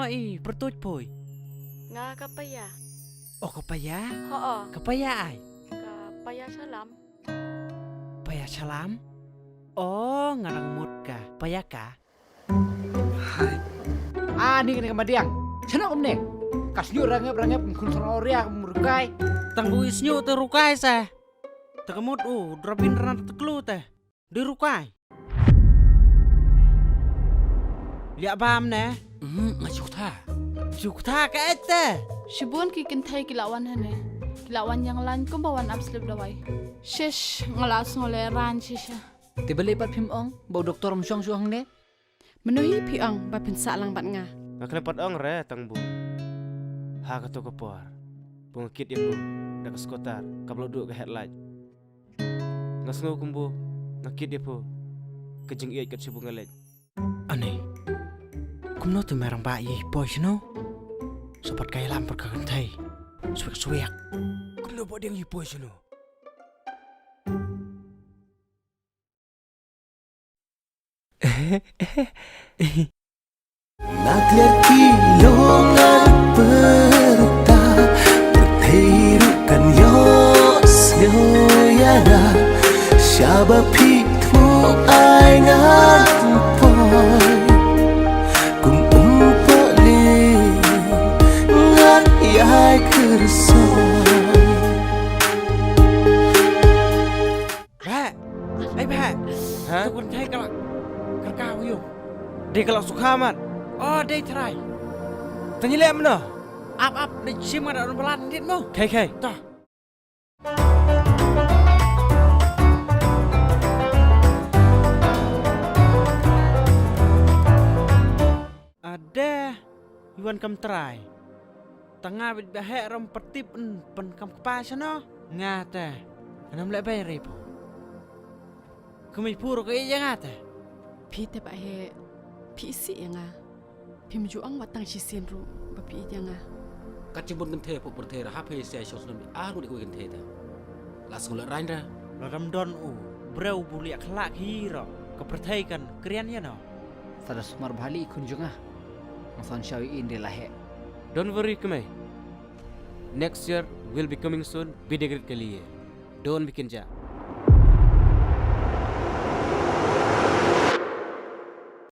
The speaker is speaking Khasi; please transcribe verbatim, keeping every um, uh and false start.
Ai, pyrtuid poi. Nga ka Paya. Oh, ka Paya? Ho. Ka Paya ai? Ka Paya Shalam. Paya Shalam? Oh, nga rang mut ka Paya ka. Hai. Ah, ni kane ka madiang. Chano kumne? Ka sñiuh rangep rangep kum khun sor oria kum rukai. Tang bu i sñiuh te rukai sa. Te ka mut u drabin rana te klu te. Dei rukai. Liah bam ne? Hmm, nga shu ktha. Shu ktha ka et te. Shibun ki kynthei ki la wan hane. Ki la wan ïa nga laiñ kumba wan ap slip dawai. Shish, nga la sngew lehrain shisha. Te balei pat phim ong ba u doktor um shong shuh hangne? Mano hi phi ong ba phin sah lang bad nga? Nga khlem pat ong re tang bu. Ha kato ka por ba nga kit ïa phi da ka scooter kaba la duh ka headlight. Nga sngew kumbu nga kit ïa phi ka jingïeit kat shu bu nga leit. Ani, kumno te me rangbah ïa i poi shano? Sa pat ka ïalam bad ka kynthei. Swiak swiak. Kumno ba dang i poi shano? Na kliar ki long ngan pyrta, pyrthei ruh kan ïohsngew ïa nga. Shaba phi thmu ai ngan poi, kum um pali ngan ïai kyrso. Bah, ai bah. Ha? Tu kun thai kalak. Kerka u yung. Dei kalak sukha mat. Oh, dei trai. Tang ïa leh mano? Ap ap dei shim nga da un balat dit mo. Khai khai. Tah. Ade, i wan kam trai. Tang nga bit ba heh ram patip en pan kam kpa shano. Nga te. Ngan ym leh bai rei pho. Kmie phu ruh ka ïeit ïa nga te. Phi te ba heh, phi isih ïa nga. Phim ju ong wat tang shisien ruh ba phi ïeit ïa nga. Kat shibun kynthei hapoh pyrthei ra hap hei sia shong snem ar ngut ïa kawei kynthei te. La sngewlehrain ra. Lada ym don u briew bu liah khlak hi ruh ka pyrthei kan krian ïa no. Sa da sumar bha li khun jong nga. Nga san shaw i in de la heh. Don't worry kmie. Next year will be coming soon. Bidegrit ke liye. Don't be kinja.